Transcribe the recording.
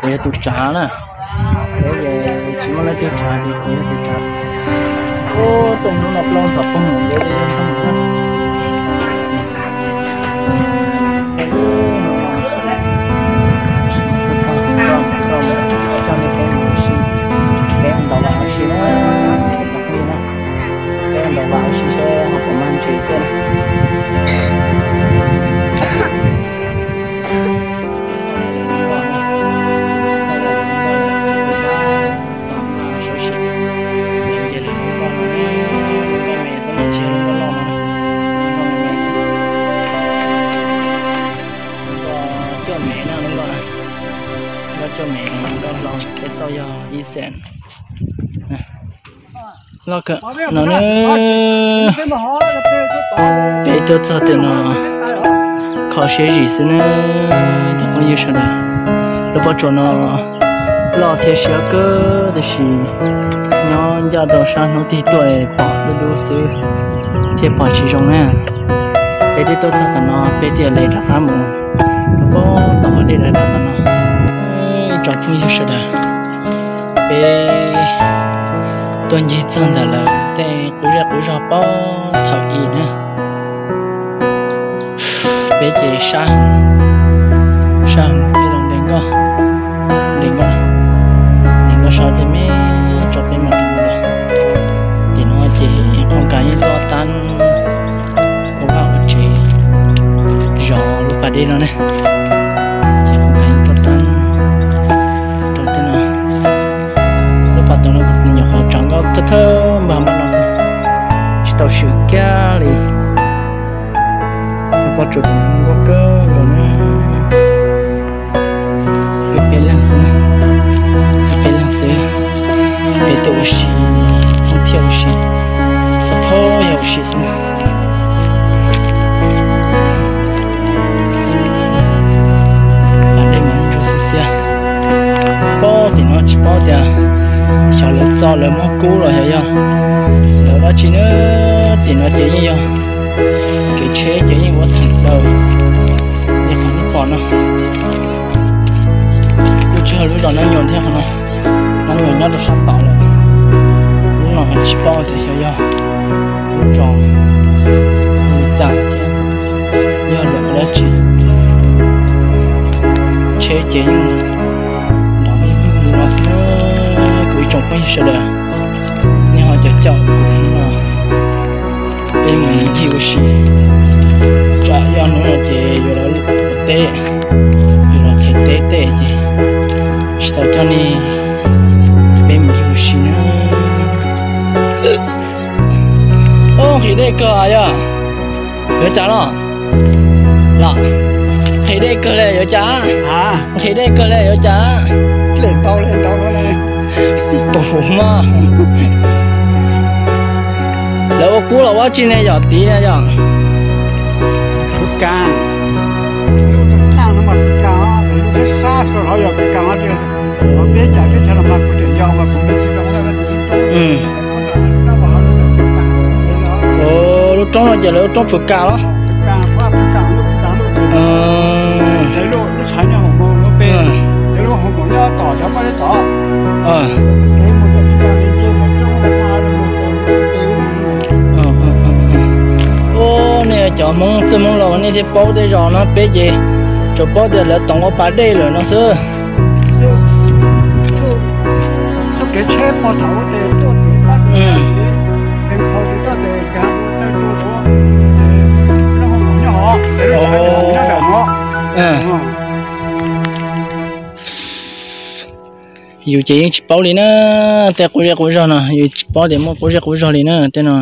Yog tus tsav na, peb tsis muaj leej twg tsav ces kuv yog tus tsav. Ub, tuaj hnub no plaub ntxhov phooj ywg ntawd. Peb ntaus vam ua si na, peb ntaus vam ua si seb ho puas mag ntses thiab. Nkauj cuaj me na, lub nkauj na, nkauj cuaj me, nkauj hlau, peb xauj yog ib xees. Loj kawg no ne. Peb tuaj txog tej no kho siab zim xwb ne, cov phooj ywg sawv daws. Lub pob tsuas no loj thiab siab kawg, tiam sis nyob ncaj rau sab hnub tig tuaj pom dub dub xwb thiaj pom tsis zoo na. Peb twb tuaj txog tom no, peb thiaj li rov qab mus rau pem tom hav dej lawm tom no. Ib tsoom phooj ywg sawv daws, peb tuaj ncig txog ntawm lawv tej qub zej qub zog pob thaum ub na. Peb ces sab, sab heev thiaj los nres nkoj, nres nkoj, nres nkoj so dej me tso peb mus rau ntawd. Tim no ces qhov kas yeej tuaj tab ua vaj ua tsev zov lub pas dej no ne. Ces qhov kas yeej tuaj tab rau tej no. Lub pas tod no kuv nyuam qhuav tsav nkoj thawj thawj npag npaj no xwb, tsis tau swm kiag li. Lub pob tsuas tim no nkauj kawg nkaus na. Peb peb leeg xwb na, peb peb leeg xwb, peb tuaj ua si, thoob thiab ua si, txhua txhua yam ua si xwb na. Pas dej mas ntsuab xiab xiab. Pob tim no tsis paub tias xyov lawv txo lawv muab kub los xyov yog lawv dab tsi na. Tim no ces yeej yog kev tsheb ces yeej ua theem daws li qhov nej pom no. Kuj tsis yog lub zos Nab Nyuam thiab qhov no, Nab Nyuam nyob rau sab tod lawm. Lub no tsis paub tias xyov yog lub zos li cas thiab yog lawv ua dab tsi. Tsheb ces yeej nrov vij vwj li no xwb. Kuv ib tsoom phooj ywg sawv daws, nej ho caum caum kuv hnub no peb mus ncig ua si. Tsam yog hnub no ces yuav los ua teb, yuav los them teb tej ces tsis tau coj nej peb mus ncig ua si na. Ub, nqhis dej kawg yog, yuav cas los? Los, nqhis dej kawg li yuav cas? Nqhis dej kawg li yuav cas? Pum mas. Lawv ua kub los ua tsi ne yom, tid na yom? Lub roob no ces lawv ua roob phuv kas los? Ub, nej cov Hmoob txwj Hmoob laus nej thiaj paub tej zos no, peb ces tsuas paub tias lawv toom ua pas dej lawm no xwb. Yus ces yeej tsis paub li na, tej qub zej qub zog no yus tsis paub tias muaj qub zej qub zog li na tej no.